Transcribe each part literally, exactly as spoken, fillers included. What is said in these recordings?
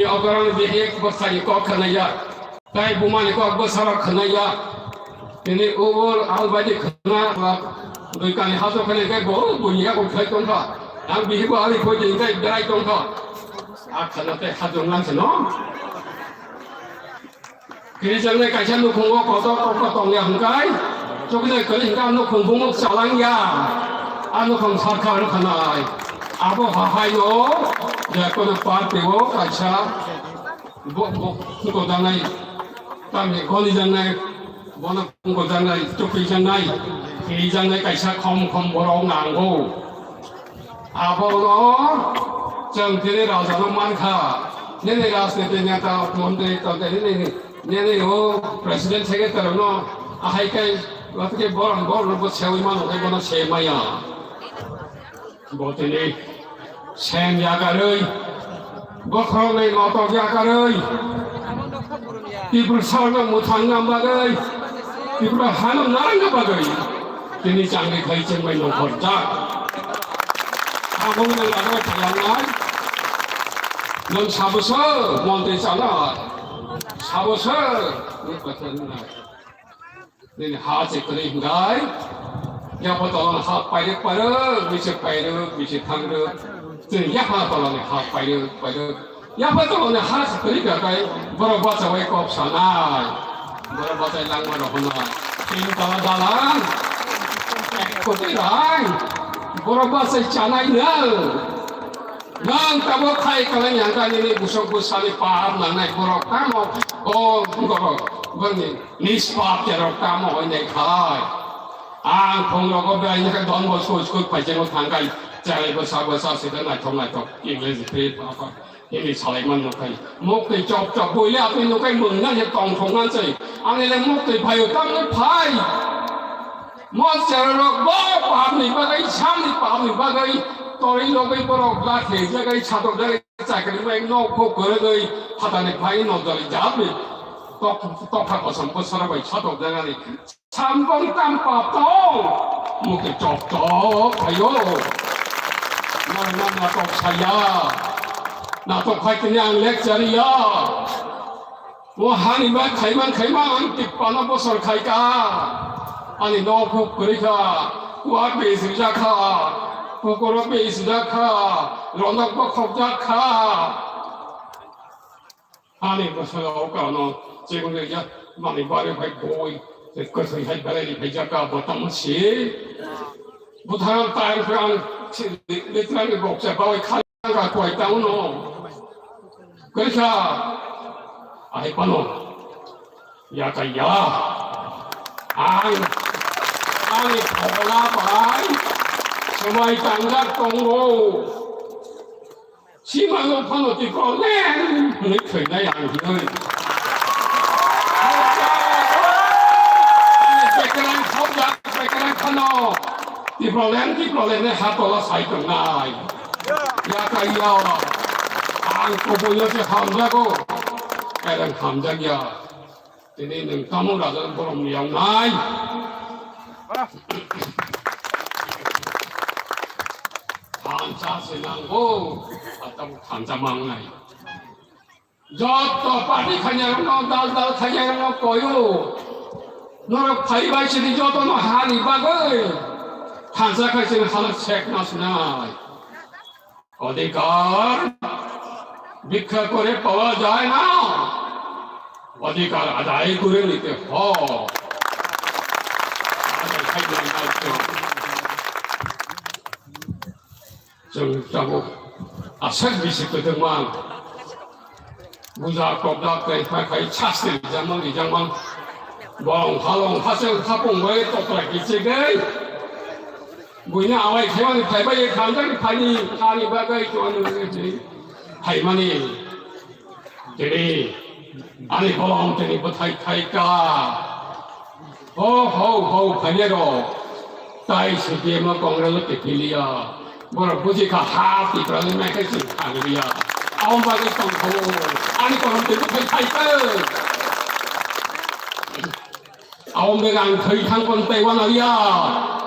Okoroni bihik bwsani kok khwnaya. Tai bumani kok bwsarok khwnaya. Tini ubur albaidi khwna dui kani hajo khwna khe bo buini yago khai tongkha. Ang bihibo ali khoi din kai berai tongkha. A khwna tei hajo nang sino. Kirijaknai kaisa nukhungo kotor kotor tongya hwnkhe, chuknai kwrwi hwnkhe a nukhung bumuk chalangya, a nukhung sarkha wng khanai. Abo hahaino je kono party o kaisa bo-, bo-, gojanai, tamni golijaknai, bono gojanai, chukrijaknai, kirijaknai kaisa khom khom borok nango. Abono chwng tini rajano mankha. Nini rajniti neta, montri, tontri, nini, nini o president secretary no ahai kai, watke borom, borom bo sewi mano kai bono se maya. Bo tini sem yakarwi, bokhorokni motok yakarwi, Tiprasarokno mwthangna bagwi, Tipra hano narwkna bagwi tini changri khai chengbai nongkhorjak. Aboni nang aro thayangnai. Nang saboso montri chanai. Saboso ni pathar nai. Nini ha se kwrwi hwnkhe, yapha tolani ha pairwk pairwk, bisi pairwk, bisi thangrwk. Chwng yapha tolani ha pairwk pairwk, yapha tolani ha se kwrwi kha khe borok bachawai kok sanai. Borok bachai langma rok hwnwi. Tin tala dalan, ek koti rang, borok bachai chanai nwng. Nwng tabuk khai kwlai yang kha nini busuk bwsani pap nangnai borok tamo, o borok, borokni. Nispap terok tamo hoi nai khai. Ang phung rogo bai nai khai don bol soi soi pai jeno thang khai. Chai bwsa bwsa sida naithok naithok. English free papa. Ini salai man no khai. Mok tei chop chop boile apni no khai mung na je tong thong man sei. Ang ele mok tei phaio tam no phai. Mo chero rok bo pap ni bagai, sam ni pap ni bagai. Tori logai borok la khe jagai, satok jagai. Chakri bai nok kho kwrwgwi phatani phai nok jali jabni tok, tokha kosom bwsara bai satok jagani samkong tam pap tong. Mukhe chok chok phaio. Nang nang natok saya. Natok khai tini ang lecture ya. O hani ma khaiman khaiman ang tipano bosor khaika. Ani nok huk kwrwi kha. Kuar bes rijak kha. Kokoro bes rijak kha. Ronok bokhok jak kha. Ani bosor o kano chibung ya mani bari bai boi. Kwthwi hai belai bai jak kha botam si. Buthang tai khrang si. Litrang boksa bai kha. Ka koi ta uno. Kaisa. Ai pano. Ya ka ya. Ang. Ang phola pai. Samai tangjak tongo. Sima no pano ti ko len. Ni khoi na yang ni. Pekerang khau jak, pekerang khano. Ti problem, ti problem ne hatola sai tongnai. Ya kaya, ang kubuyo se hamjago, kadang hamjak ya. Tini nung tamu raja borom yang nai. Hamsa se nanggo, atau hamsa mang nai. Jotto party khainai rokno, dal dal khainai rokno koyo. Norok phaibai sini jotono hani bagwi. Thansa khai sini halak sek na sinai. অধিকার ভিক্ষা করে পাওয়া যায় না, অধিকার আদায় করে নিতে হয়। Chwng tabuk aswk bisi kwthwngma buja kokda kai phai khai sasti rijangmang rijangmang bong halong hachwng hapung bai tokra kichigwi buini awai khaimani phaibai khamjani phaini ani bagwi tongani bagwi twi phaimani. Tini ani bolong tini bwthai thaika. Ho, ho, ho, phainai rok. Tai C P M o Congress o kepiliya. Borok buji kha ha Tipra ni mai khe chwng thangriya. Abo bagwi tongkho. Ani kolom tini bwthai thaika. Abo bagwi ang thwi thang kon tei wanaliya.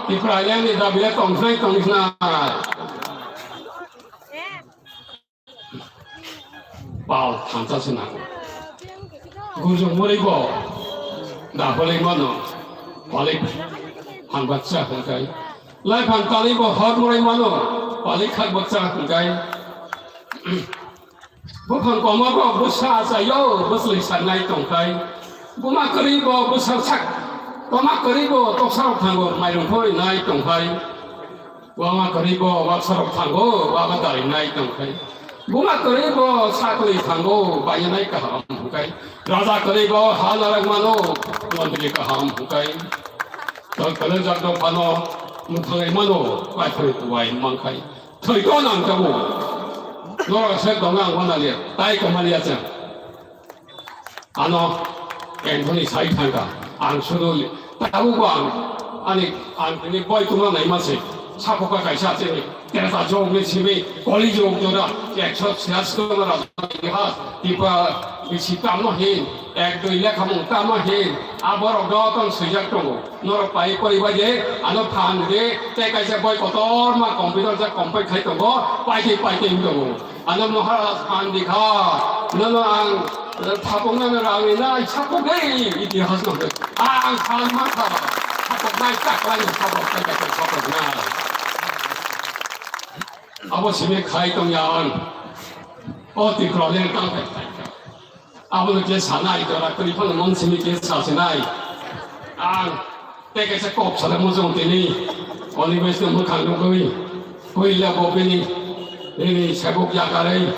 Tipra ni dabi le tongkhnai tongkhnai. Pal thansa se nango. Gujung moribo dabolai mano, palik hangbatsa hwnkhe. Laiphang talibo hor morai mano, palik khak baksa hwnkhe. Buphang komobo bwsa achaio, bwsli sanai tongkhai. Buma kwrwibo bwsa sak, toma kwrwibo toksarok thango, mairung phoi nai tongkhai. Wama kwrwibo waksarok thango, wama darinai tongkhai. Buma kwrwibo sakli thango, bayanai kaham hwnkhe. Raja kwrwibo ha narwk mano, montri kaham hwnkhe. Tol kwlwngjak dophano mwthangwi mano, paithorwi kubai mankhai. Thwito nang tabuk. Norok se tongo ang uanaliya, tai tongmaliya chwng. Ano Anthony sai thangkha, ang sudu li-, tabukbo ang, ani, ang tini boi tungma naima se, sapoka kaisa chini, terta jok ni simi, koli jok jora, ekso siya sitoma raja ni ha, tipa bisi tamo hin, ek dui lekha mung tamo hin, aborok joto swijak tongo. Norok pai poriba je, ano phan de, tei kaisa boi kotor ma computer ja compile khai tongo, paitwi paitwi wng tongo. Ano Maharaj phan di kha, nono ang thapung nano rangwi nai sapung dei itihas no. Ang phan ma kha, sapung nai chaklai no sapung kai kai sapung nai. Abo simi khai tong ya ang. O Tipralen tang kai. Abono khe sanai, jora kwrwi phano mon simi khe sasinai. Ang tei kaisa kok sana mojong tini, Onimesh no mwkhang nugwi, puila bo bini, bini sabuk yakarwi,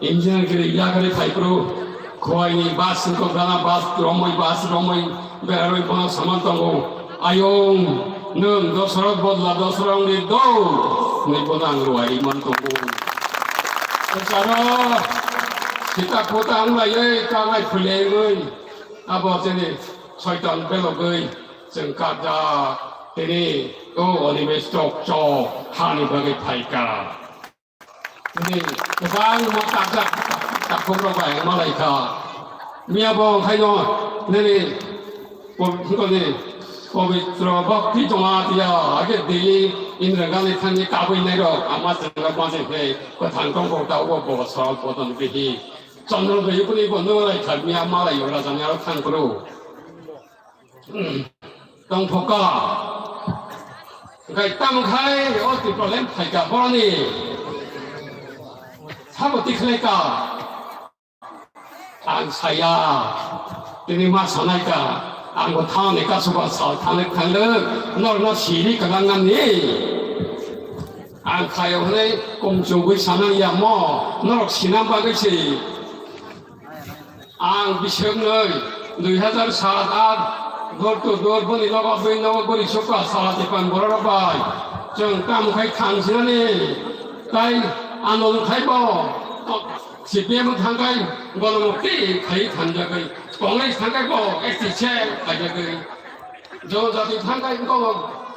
engineer giri yakarwi phaiphuru, khowai ni bus wngkok gana bus romwi, bus romwi, berarwi bono saman tongo. Ayung, nwng dosra bodla dosra wngdi do, hwnwi bono ang rwai man tongo. Charo, sita kota wnglaiwi, kanglai phulaiwi, abo chini soitan belogwi, chwng karjak, tini, o Onimesh chok chok, hani bagwi phaikha. Tini kwbangma takjak takhukrok bai wng malai kha. Miya bo onkhaino nini po-, hwnkhe ni pobitro bhakti tongma tiya, age daily Indira Gandhi thani kabui nairok ama chwng ma se khe kwthang tongkho ta ubo bo sol bodon bihi. Chondro bai kuni bo nung lai kha miya malai yo raja ni aro thang kru. Tongphoka. Hwnkhe tamo khai o Tipralen phaikha boroni. Sabo tikhlaikha. Ang saya. Tini ma sanaikha. Ang bo thani kasuba sal thanglik thanglik. Norno siri kwlangnani. Ang khayo hwnwi kumchugwi sanang yamo. Norok sinam bagwi si. Ang biswknwi dui hazar sat at door to door boni nogo bini nogo bwrwi sukha sala tipan bororok bai. Chwng tamo khai thang sinani tai ano khai bo C P M thangkhai bono mukti khai thanjagwi. Congress thangkhai bo S T C khaijagwi. Jonojati thangkhai wngkha,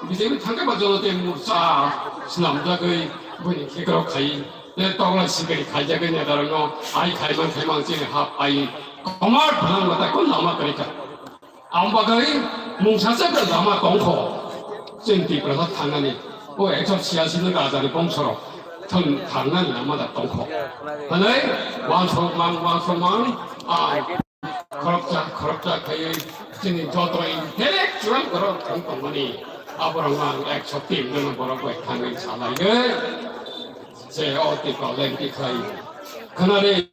B J P thangkhai ba Jonojati Morcha swnamjagwi buini khikrok khai, ne tokla sikari khaijagwi netarokno ai khaimang khaimang chini hap ai komar phanang mata kun lama kwrwi kha. Ang bagwi mungsa se lama tongkho chini Tiprasa thangnani. O ekso siyasi no rajani bongsorok thang thangnani lama da tongkho. Hanai wansok mang wansok mang ai Khoroksa, khoroksa khaiwi chini joto intellectual borok thang tongmani, aborokno ang ekso tin jono borok bai thangwi salaiwi se o twi problem twi khlai. Khwnari,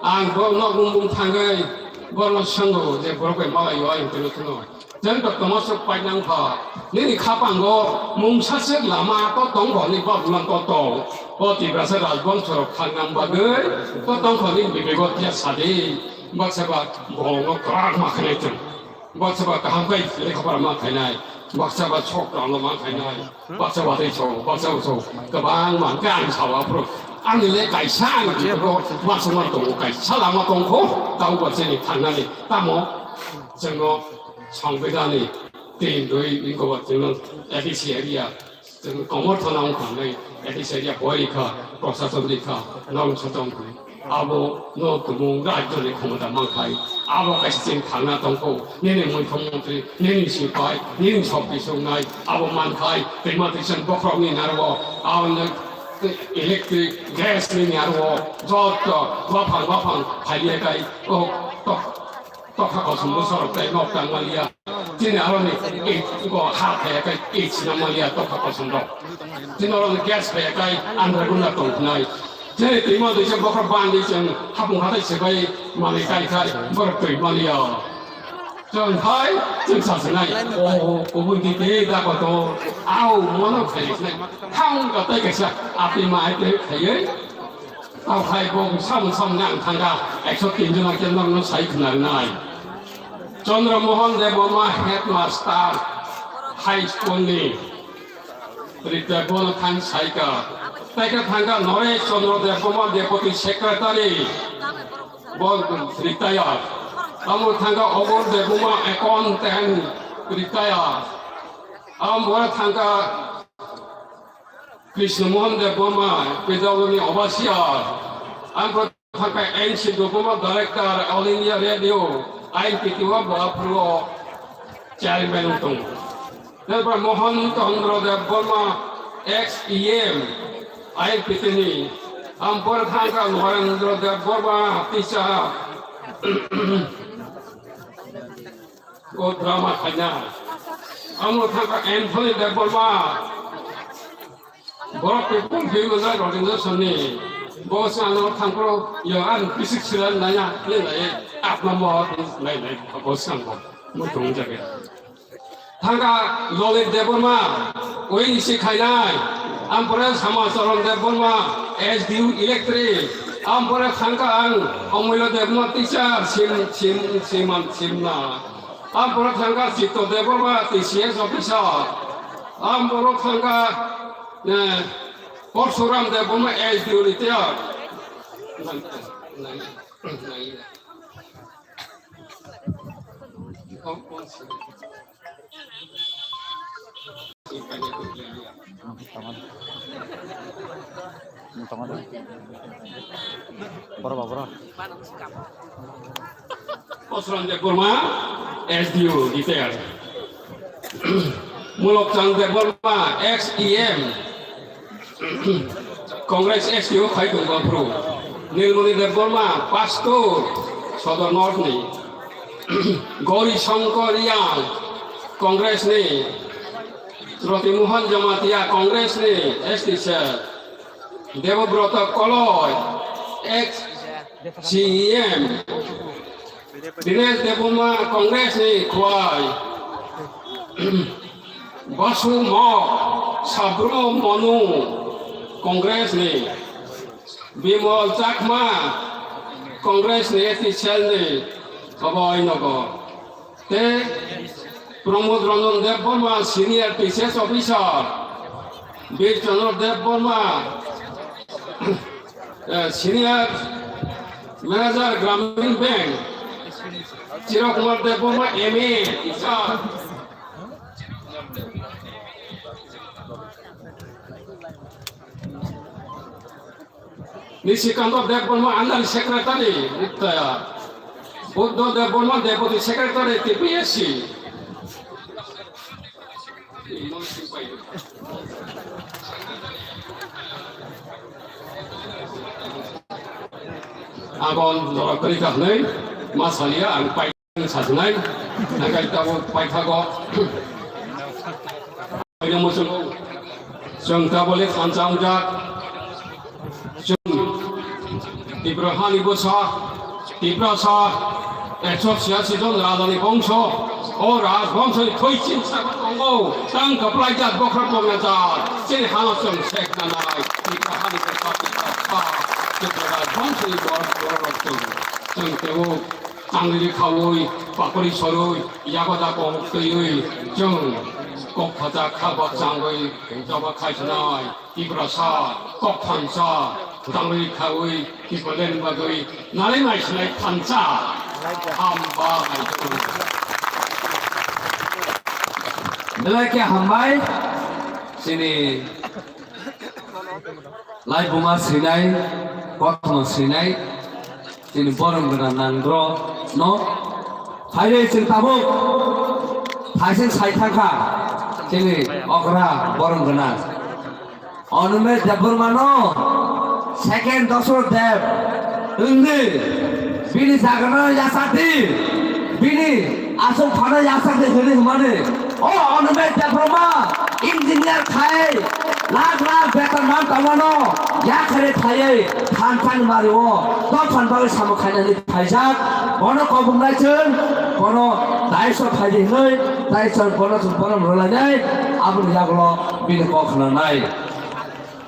ang borokno bumung thangwi borokno swngo je borok bai malai o ayung tongwi kheno. Jeng to tongma sok painang pha. Nini khapango mungsa sek lama to tong bo ni bab lang to tong. O Tiprasa rajbongso rok thang nang bagwi to tong kho ni bibego tia sadi. Baksa ba bongno kwrak ma khnai chwng. Baksa ba kaham kai lekha pora ma khainai. Baksa ba sok tang ma khainai. Baksa ba tei sok, baksa ba sok. Kwbang ma khe ang sawa phuru. Ang le kaisa ang bibego baksa ma tongo kaisa lama tong kho. Tamo ba chini thangnani. Tamo chwngo Songpidani tin dui wngkha chwng A D C area, chwng Komor Thana wngkha hwnwi A D C area boi rikha, prosason rikha, norok sotong hwnwi. Abo no tumung rajyo ni khomota mankhai, abo kaisa chini thangna tongkho, nini mukhyamantri, nini sipai, nini sokti songnai, abo mankhai, tei matwi chwng bokhorokni narwo, abo no electric, gas ni ni aro joto buphang buphang phaiya kai, o tok, tokha kosom bwsarok tai nok tang maliya. Chini aro ni, e, ko ha phaiya kai, e, sina maliya tokha kosom rok. Chini aro ni gas phaiya kai, andra guna tong nai. Chini timo dui se bokhok ban di chwng hapung hatai se bai mani kai khai, borok twi maliya. Chwng hai, chwng sa sinai. O, kubun di te da ko to. Au, mono khai sinai. Thang ka tai kaisa. Api mai te khai. Tao khai bo sam sam nang thanga. Ekso tin jon ke nang no sai khna nai. Chandra Mohan Debbarma headmaster high school ni. Rita bono thang saika. Taika thanga Naresh Chandra Debbarma deputy secretary. Bo retire. Amo thangkha Obor Debbarma, accountant, retire. Amo bora thangkha Krishna Mohan Debbarma, P W ni overseer. Amo bora thangkha N C Debbarma, director, All India Radio, I P T o, bo aphuru chairman tong. Debra Mohan Chandra Debbarma, ex E M, I P T ni. Ampor thangkha Narendra Debbarma, teacher. O drama khaina. Amo thangkha Anthony Debbarma. Borok people film na Rajendra Soni. Bo se ano thangkro yo an bisik silan naya, le naya. Apna mo nai nai. Bo se ang bo. Mo tong jage. Thangkha Lalit Debbarma, O N G C khainai. Ampore Samacharan Debbarma, S D U Electric. Ampore thangkha ang Omulya Debbarma, teacher, sim, sim, siman, simna. Ampore thangkha Chitto Debbarma, T C S officer. Ampore thangkha, eh, Parsuram Debbarma, S D U retire. Bora ba, bora. Osran Debbarma, S D O, retire. Mulokchand Debbarma, ex E M. Congress S T O khai tongo aphuru. Nilmoni Debbarma, Pastor, Sodor North ni. Gauri Shankar Riyang, Congress ni. Roti Mohan Jamatia, Congress ni, S T cell. Debobrata Koloi, ex C E M. Dinesh Debbarma, Congress ni, Khwai. Basu Mok, Sabro Monu, Congress ni. Bimol Chakma, Congress ni S T cell ni, Khwai nogo. Tei Pramod Ranjan Debbarma, senior T C S officer. Bir Chandra Debbarma, eh, senior manager Gramin Bank. Chiro Kumar Debbarma, M A, teacher. Nishikanta Debbarma, under secretary, Buddha Debbarma, deputy secretary, T P S C. Abon jora kwrwi kha hwnwi ma saliya ang pai sajwnai, nakai tabuk paithago. Oino muchungo chwng tabole thansa wngjak. Chwng Tipra hani bwsa, Tiprasa, ekso chhiyasi jon rajani bongso, o rajbongso ni thwi chimsa tongo, tang kwplai jat bokhorok bongya jat, chini hano chwng sek nanai, Tipra hani bwsa, Tiprasa, Tipra rajbongso ni bor-, bororok chwng, chwng tebo. Tangri khaui, pakori sorui, yago da kok twiwi, chwng kok khacha kha bak changwi, choba khai sanai, Tiprasa, kok thansa, tangri khaui, Tipraland bagwi, nalai nai sinai thansa, hambai. Belai khe hambai, chini Laibuma swinai, kothoma swinai, chini borom gwnang nangdro no. Phairwi chwng tabuk phaising sai thangkha, chini okra borom gwnang. Animesh Debbarmano second Dasarath Deb wngdi, bini jagano yachakdi, bini aswk phano yachakdi hwnwi hwnmani. O Animesh Debbarma engineer khai lakh lakh beton man tongmano, yakhare thaiwi thansa ni mari o, dophani bagwi samung khainani phaijak, bono kobong nai chwng, bono daiso phaidi hwnwi, daiso bono chwng borom rwlainai, aboni yagulo bini kok khwnanai.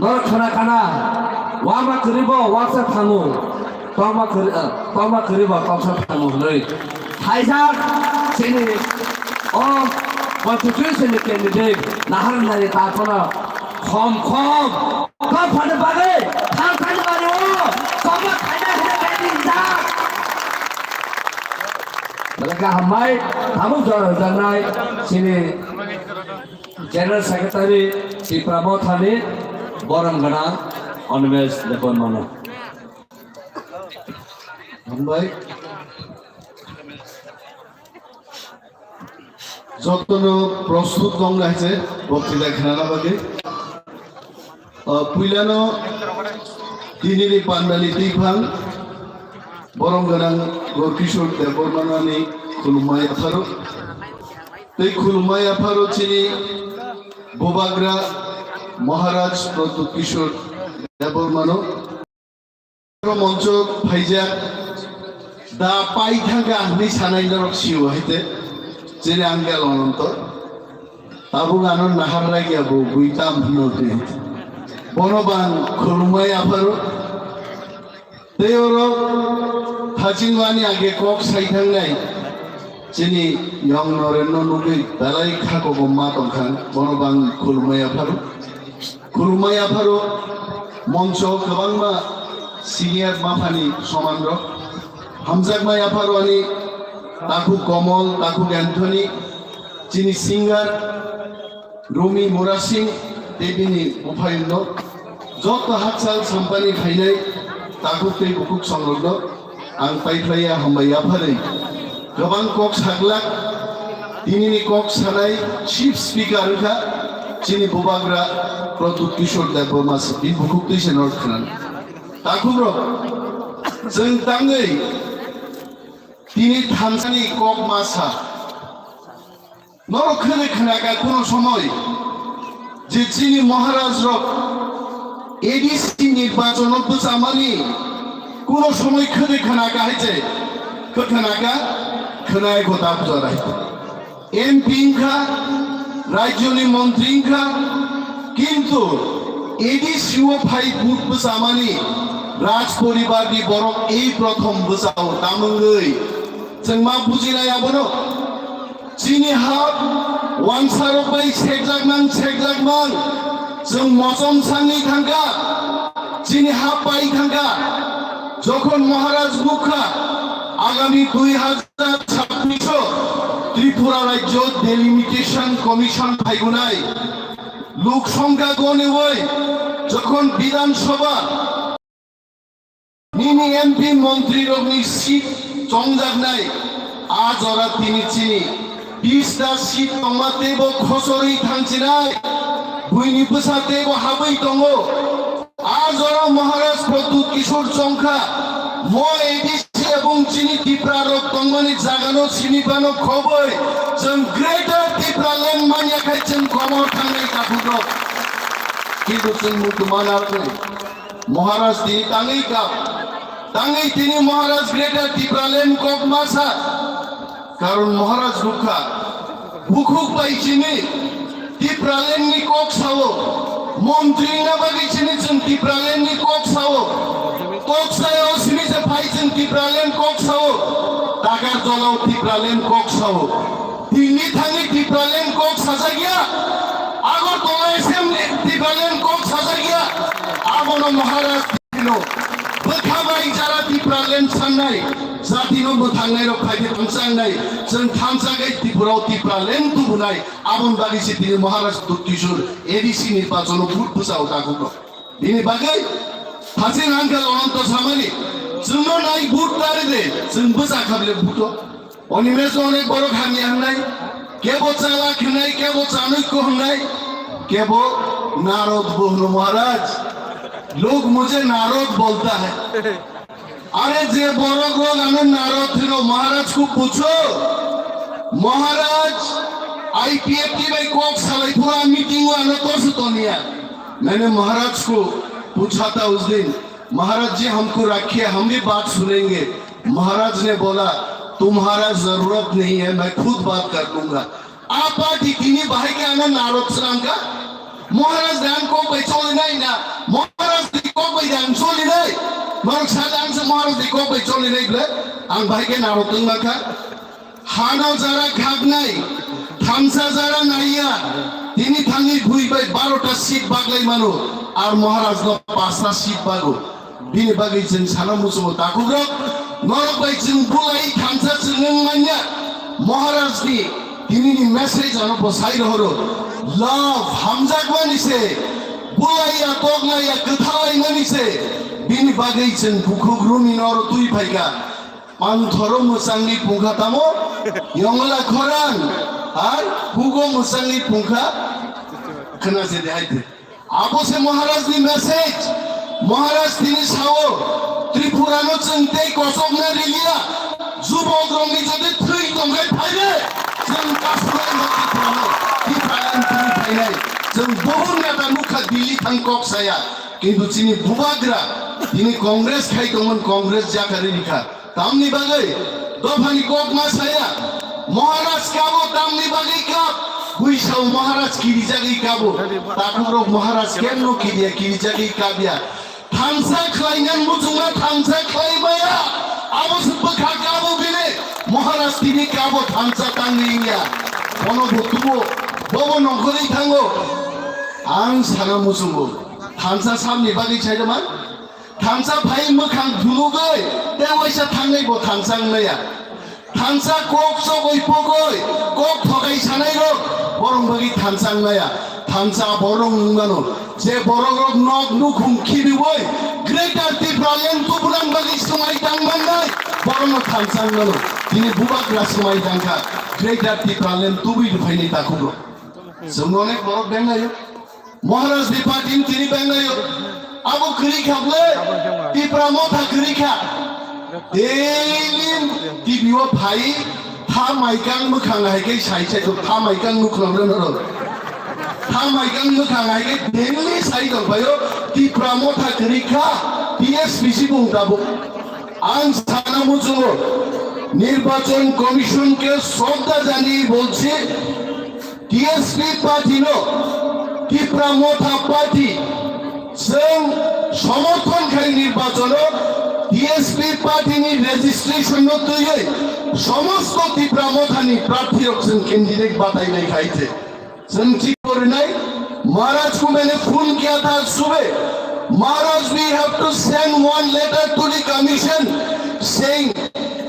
Norok khwna kana, wama kwrwi bo waksa thango, tongma kwrwi, eh, tongma kwrwi bo tongsa thango hwnwi. Phaijak chini o constituency ni candidate nahar nari ta phano khom khom. Dophani bagwi thansa ni mari o, tongma khaina hwnwi kairijak. Belai khe hambai, tabuk jora rwjaknai chini General Secretary Tipra Mothani borom gwnang Animesh Debbarmano. Hambai. Jotono prostut tong hai se boktwita khnana bagwi. O, puilano dinini pandani twiphang borom gwnang Gorkishore Debbarmani khulumma yapharo. Tei khulumma yapharo chini Bubagra Maharaj Pradyut Kishore Debbarmano. Moncho phaijak da pai thangkha hwnwi sanai norok sio hai te. Chini uncle Ananto. Tabuk ano nahar lagi abo bui tam hwnwi. Bono bang khulumma yapharo. Tei oro thachingmani age kok sai thangnai chini yong Norenno nugwi belai kha kogomma tongkha, bono bang khulumma yapharo. Khulumma yapharo moncho kwbangma senior maphani somanrok. Hamjakma yapharo ani takhuk Komol, takhuk Anthony, chini singer, Rumi Murasing tei bini buphayungno, joto hakchal sampani phainai takhuk tei bukhuk songrokno ang paiphlaiya hambai yapharwi kwbang kok saglak. Tinini kok sanai chief speaker wngkha chini Bubagra Pradyut Kishore Debbarma se, bini bukhuk twi se norok khwnani. Takhukrok, chwng tangwi tini thansani kok ma sa. Norok khwrwi khnaka kuno somoi je chini Maharaj rok A D C nirbachon o bwchamani kuno somoi khwrwi khnaka hai je khwkhnaka khwnai kho ta bujora hai. M P wngkha, rajyoni montri wngkha, kintu A D C o phai vote bwchamani Raj poribar ni borok ei prothom bwchao tamungwi chwng ma bujinai abono. Chini hap wansarok bai sekjakmang, sekjakmang. Chwng mochom sangwi thangkha. Chini hap pai thangkha. Jokhon Maharaj bukha, agami dui hajar chabbish o Tripura Rajyo Delimitation Commission phaigunai. Lok songkha goniwi jokhon Bidhan Sabha nini M P montri rokni seat chongjaknai, a jora tini chini bista seat tongma teibo khosorwi thangchinai, buini bwsa teibo habwi tongo. A jora Maharaj Pradyut Kishore chongkha, mo A D C ebong chini Tipra rok tongmani jagano sini phano khoboi, chwng Greater Tipraland manya khai chwng komor thangnai takhuk rok. Kintu chwng muktuma narwknai. Maharaj tini tangwi kap. Tangwi tini Maharaj Greater Tipraland kok ma sa. Karon Maharaj bukha. Bukhuk bai chini Tipraland ni kok sao. Montri na bagwi chini chwng Tipraland ni kok sao. Kok sayo sini se phai chwng Tipraland kok sao. Tagar jolao Tipraland kok sao. Tini thangwi Tipraland kok sajak ya. Agartala Assembly Tipraland kok sajak ya. Abono Maharaj no bwkha bai jara Tipraland sannai, jatino mwthangnai rok phaikhe tongchangnai, chwng thansa khe Tripura o Tipraland tubunai, aboni bagwi se tini Maharaj Pradyut Kishore A D C nirbachono vote bwchao takhukno. Bini bagwi thaching uncle Ananto samani, chwngno nai vote tari de, chwng bwcha kha bile vote o. Animesh no onek borok hamya hwngnai, kebo chalak hwngnai, kebo chanukko hwngnai, kebo Narod bohno Maharaj, log mujhe Narod bolta hai. Are je borok rok ano Narod hino Maharaj ko pucho. Maharaj I P F T bai kok salai phuru meeting o ano torsu toniya. Maine Maharaj ko pucha tha us din. महाराज जी हमको रखिए, हम भी बात सुनेंगे। महाराज ने बोला, तुम्हारा जरूरत नहीं है, मैं खुद बात कर लूंगा। Apa di tini bahai ke ano narok srangka? Maharaj dan kok bai choli nai na? Maharaj di kok bai dan choli nai? Norok sa dan se Maharaj di kok bai choli nai ble? Ang bahai ke narok tong maka. Hano jara khaknai, thansa jara naiya, tini thangwi bui bai barota seat baglai mano, ar Maharaj no pasta seat bago. Bini bagwi chwng sana muchungo takhuk rok, norok bai chwng bulai thansa chwng wng manya. Maharaj ni tini ni message ano bo sai rohoro. Love, hamjakmani se, bulai ya, toklai ya, kwthalai mani se, bini bagwi chwng bukhuk rumi noro twi phaika. Panthoro mwchangni pungkha tamo, yongla khorang, ar hugo mwchangni pungkha khna se de hai de. Abo se Maharaj ni message, Maharaj tini sao, Tripura no chwng tei kosok na riliya, jubok rok ni jodi thwi tongkhai phaide, chwng kasubrai no Tripura no, Tripura no thwi phainai, chwng bohur neta nukha Delhi thang kok saya, kintu chini bubagra, tini Congress khai tongmani Congress jakari rikha. Tamni bagwi dophani kok ma saya, Maharaj kabo tamni bagwi kap, buisao Maharaj kirijagwi kabo, takhukrok Maharaj kemno kiriya, kirijagwi kabya. Thansa khlainani muchungma thansa khlai maya, abo se bwkha kabo bini, Maharaj tini kabo thansa tangwi wngya. Bono bo tubo, bobo nongkhorwi thango. Ang sana muchungo, thansa samni bagwi chaidama? Thansa phai mwkhang phunugwi tei waisa thangnai bo thansa wngnaya. Thansa kok chogwi pogwi kok thokai sanai rok borok bagwi thansa wngnaya. Thansa borok wngmano je borok rok nok nukhung khibiwi Greater Tipraland tubunang bagwi swmai tang mannai borokno thansa wngmano. Tini bubagra swmai tangkha Greater Tipraland tubui rwphaini takhuk rok. Chwng onek borok benglaio. Maharaj ni party ni tini benglaio. Abo kwrwi kha ble, Tipra Motha kwrwi kha. Daily T V o phai, tha maikang mwkhang hai khe sai sai to, tha maikang nukhwlang rw noro. Tha maikang mwkhang hai khe daily sai tong phaio, Tipra Motha kwrwi kha, T S P C bung tabuk. Ang sana muchungo, Nirbachon Commission ke shraddha jani bolchi, T S P party no Tipra Motha party chwng somorthon khai nirbachono T S P party ni registration no twiwi somosto Tipra Motha ni prarthi rok chwng candidate batai nai khai se. Chwng chik korinai, Maharaj ko maine phone kiya tha sube. Maharaj, we have to send one letter to the commission saying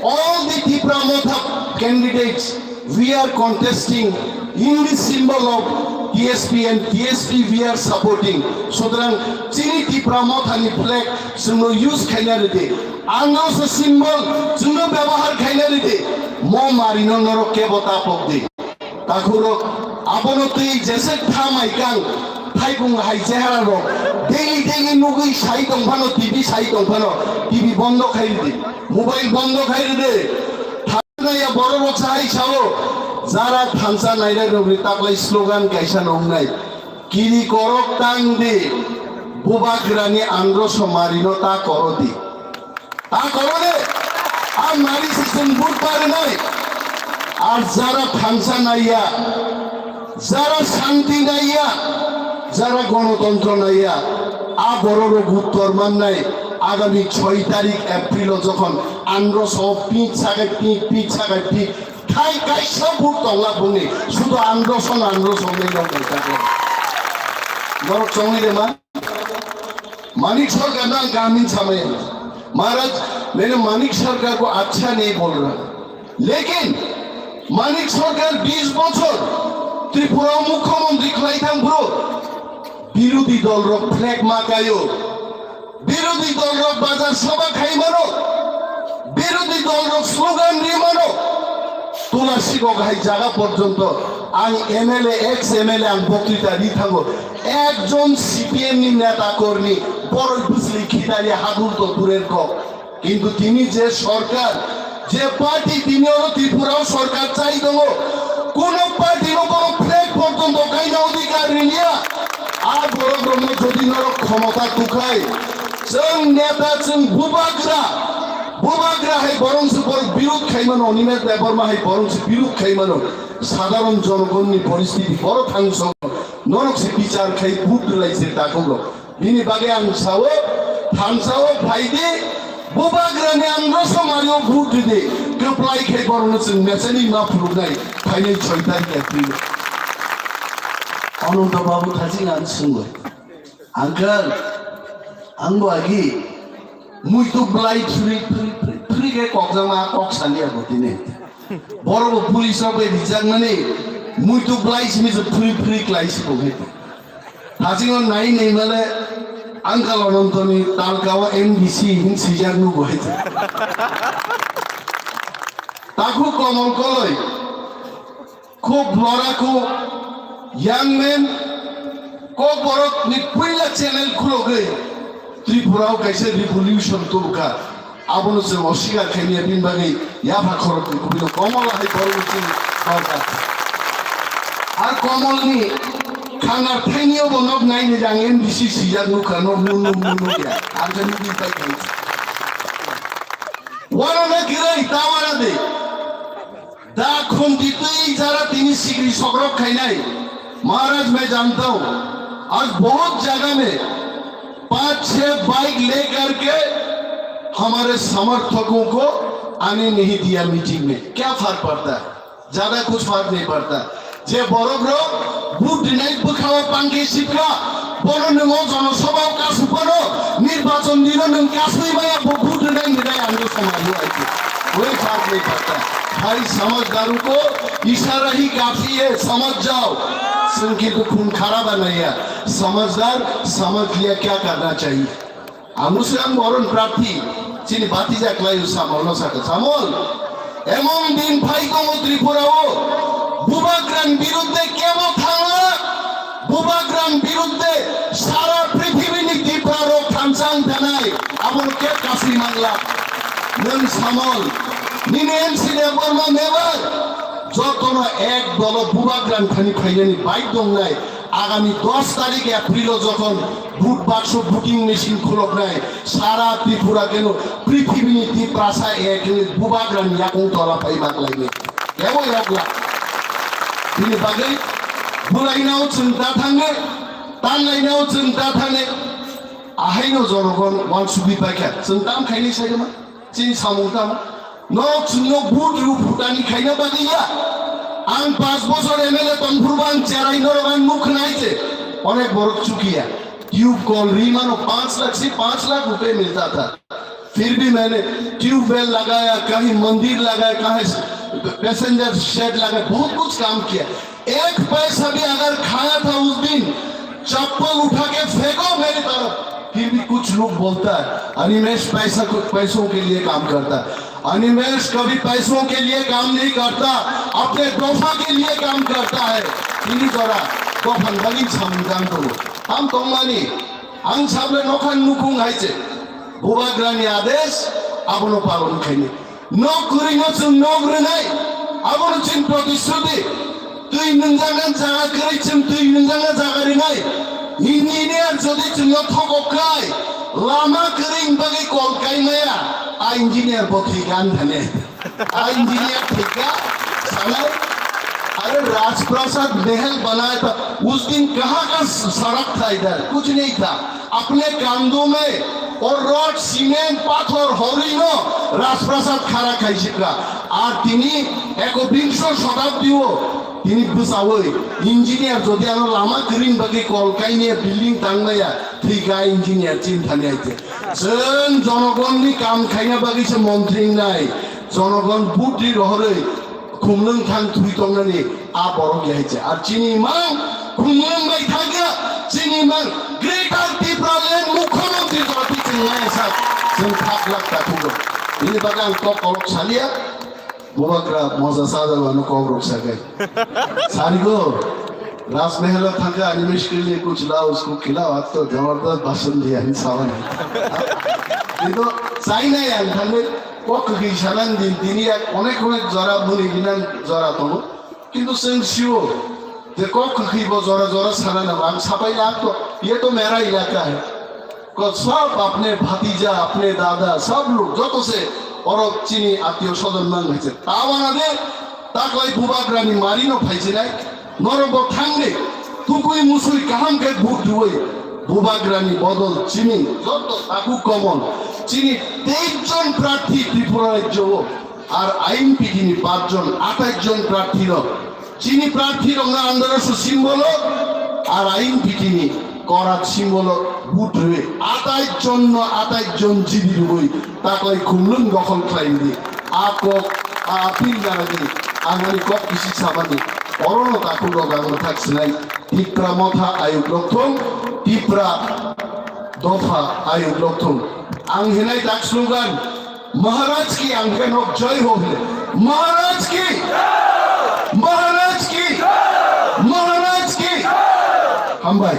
all the Tipra Motha candidates we are contesting in the symbol of T S P and T S P we are supporting. Sutrang chini Tipra Motha ni flag chwngno use khaina rwdi. Androso symbol chwngno byabohar khaina rwdi. Mo marino norok kebo ta pokdi. Takhurok abono twi jesek tha maikang thaibung hai chehara rok daily daily nugwi sai tongphano, T V sai tongphano, T V bondo khai rwdi, mobile bondo khai rwdi. Thansa naiya borok rok sai sao, jara thansa nainai rokni taklai slogan kaisa nongnai, kiri korok tang di, bubagrani andro somarino ta koro di. Ta korode, a nari se chwng bud parinai. Ar jara thansa naiya, jara shanti naiya, jara gonotontro naiya, a bororok uttor mannai agami choi tarik April o jokhon andro so pit sakai pit, pit sakai pit, thai kaisa bud tongla buni, sudo andro son, andro son nei rok nai jago. Borok chongni de ma? Manik Sarkar na ang kaham samai. Maharaj, maine Manik Sarkar ko achha nahi bol raha. Lekin Manik Sarkar bis bochor Tripura o mukhyamantri khlai thang bro. Birodhi dol rok flag ma kaio. Birodhi dol rok bazar sabha khai mano. Birodhi dol rok slogan ri mano. Tulasi gok hai jaga porjonto Ang M L A, ex M L A ang boktwita ri thango. Ekjon C P M ni neta kormi borok bwsli khitari hadul to durer kok. Kintu tini je sorkar, je party tini oro Tripura o sorkar chai tongo, kuno party no bono flag porjonto kaina odhikar riliya. A borok rokno jodi norok khomota tukhai, chwng neta, chwng bubagra, bubagra hai borong se borok birud khaimano, Animesh Debbarma hai borong se birud khaimano. Sadharon jonogonni poristiti boro thangso, norok se bichar khai vote rwlai se takhuk rok. Bini bagwi ang sao, thansa o phaidi, bubagrani ang rosomari o vote ridi, kwplai khai borokno chwng mechani ma phunuknai, phainai soi tarikh April. Ananta Babu thaching ang swngwi, "Uncle, ang bo agi muitu blai phri, phri, phri, phri khe kokjakma kok saliya bo tini." Borok bo police rok bai rijakmani muitu blai simi se phri, phri klai si bo khe. Thaching o nai nai male Uncle Anantoni talka o M D C hin sijak nugo hai. Takhuk Komol Koloi, khub lora khu young man, Kokborok ni puila channel khulogwi Tripura o kaisa revolution tubukha. Abono chwng oswikar khaimya, bini bagwi yapha khoroknwi kubui no Komol hai borokno chini barkha. Ar Komolni khangar thainio bo nok naini jang M D C sijak nukha, nok nu nu nu nu ya. Ang khe nugwi pai kha. Wano na kirai tawara de. Da khumti twi jara tini sikri sokrok khainai. महाराज, मैं जानता हूँ, आज बहुत जगह में पाँच छह बाइक लेकर के हमारे समर्थकों को आने नहीं दिया मीटिंग में। क्या फर्क पड़ता है? ज्यादा कुछ फर्क नहीं पड़ता। Je borok rok vote rinai bwkhao pangke sipra, bono nwng o jonosabha o kasupano, nirbachon dino nwng kasui maya bo vote rinai rinai ang somaj o aiki. कोई फर्क नहीं पड़ता। भाई समझदारों को इशारा ही काफी है, समझ जाओ। Chwng kintu khun khara banaiya, समझदार समझ लिया क्या करना चाहिए। Ang bwswk ang moron prarthi, chini batija kwlai o Samol no sakha, Samol, emon din phai tongo Tripura o, Bubagrani biruddhe kebo thangla, Bubagrani biruddhe sara prithibini Tipra rok thansa wng thanai, abono kebo kasui mangla. Nwng Samol, nini M C Debbarma never, jotono ek dolo Bubagrani thani phainani bike dongnai, Agami dos tarik April o jokhon vote bakso voting machine khuloknai, sara Tripura keno prithibini Tiprasa ek hwnwi Bubagrani yakung tola phai baklainai. Kebo yokla. Bini bagwi bwlainao chwng ta thangnai, tanlainao chwng ta thangnai. Ahaino jonogon wansugwi paikha. Chwng tam khainai saidima? Chini samung tamo? Nok chwngno vote rw phutani khaina bagwi ya. Ang panch bochor M L A tongphuru bo ang cherai norok ang nuk khnai je. Onek borok chukiya. Tube kol ri mano panch lakh se panch lakh rupiya milta tha. फिर भी मैंने ट्यूबवेल लगाया, कहीं मंदिर लगाया, कहीं passenger shade लगाया, बहुत कुछ काम किया। एक पैसा भी अगर खाया था उस दिन, चप्पल उठा के फेंको मेरी तरफ। फिर भी कुछ लोग बोलता है, "अनिमेश पैसा, पैसों के लिए काम करता है।" अनिमेश कभी पैसों के लिए काम नहीं करता, अपने दोफा के लिए काम करता है। Ini jora dophani bagwi samung tang tongo. Tam tongmani, ang sable nokha nukung hai se. Bubagrani adesh, abono palon khaini. Nok kwrwino chwng nok rwnai, abono chini protishruti. Twi nwngjana jaga kwrwi chwng twi nwngjana jaga rwnai. Engineer jodi chwngno thokok khai, lama kwrwini bagwi kol kaimaya, a engineer bo thwi gan thane. A engineer thwi ga, sanai, अरे राजप्रासाद महल बनाया था, उस दिन कहाँ का सड़क था इधर? कुछ नहीं था। अपने कांधों में और रॉड, सीमेंट, पाथर, हौरीनो राजप्रासाद खड़ा खाई छिपका। আর তিনি একবিংশ শতাব্দীও তিনি bwsawoi engineer jodi ano lama kwrwini bagwi kol kainai building tangnaya thwika engineer chini thani aite. Chwng jonogonni kam khaina bagwi se montri wngnai, jonogon budri rohorwi khumlwng thang thwi tongnani a borok ya hai se. Ar chini mang khumlwng bai thangya, chini mang Greater Tipraland Mukhyamantri jora twi chwng maya sak chwng thak lak ta thugo. Bini bagwi ang tok kolok saliya. Bubagra moja sajagano kok rok sakai. Sarigo, Rajmahal thangka animesh ke liye kuch lao, usko khilao, aaj to jabardast bhashan diya hai, sawan hai. Kintu China yang thangwi kok kwkhwi sanan din, tini yak onek onek jora buni ginan jora tongo. Kintu chwng sio je kok kwkhwi bo jora jora sana nango. Ang sapai na to, ye to mera ilaka hai. Ko sab apne bhatija, apne dada, sab log joto se oro chini atio sojon mang hai se. Tabana de taklai Bubagrani mari no phaisinai. Norok bo thangde tukui musui kaham khe buk duoi Bubagrani bodol chini joto taku komon chini teis jon prarthi Tripura rajyo o. Ar I N P T ni pach jon, atais jon prarthi rok. Chini prarthi rok na andaro su simbolo, ar I N P T ni korat simbolo but rwi. Atais jon no atais jon jidi rwi taklai khumlung dokhol khlai di. A kok, a appeal jara di. Angani kok kisi sabani. Orono takhuk rok ang thak sinai. Tipra motha ayuk rok thung, Tipra dopha ayuk rok thung. Ang hinai tak slogan, Maharaj ki ang khe nok jai ho hile. Maharaj ki! Maharaj ki! Maharaj ki! Hambai.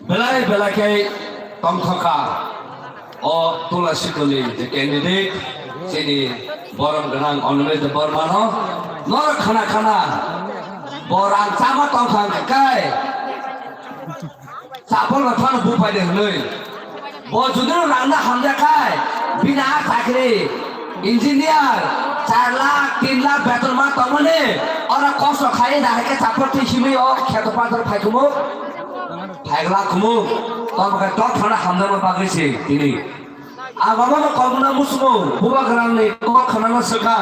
Belai belai khe tongthokha o Tulasitoni je candidate, chini borom gwnang Animesh Debbarma no norok khana khana bo rang chama tongkha hwnkhe kai. Chapol no phano buphai de hwnwi. Bo judino rangno hamjakha, bini a chakri, engineer, char lakh, tin lakh beton ma tongmani, oro kosto khai da hai khe chapol twi himwi o kheto pador phai kumu, phai gla kumu, tamo khe dok thana hamjakma bagwi se tini. Ang omo no kokno musumo, Bubagrani kok khana no swkha.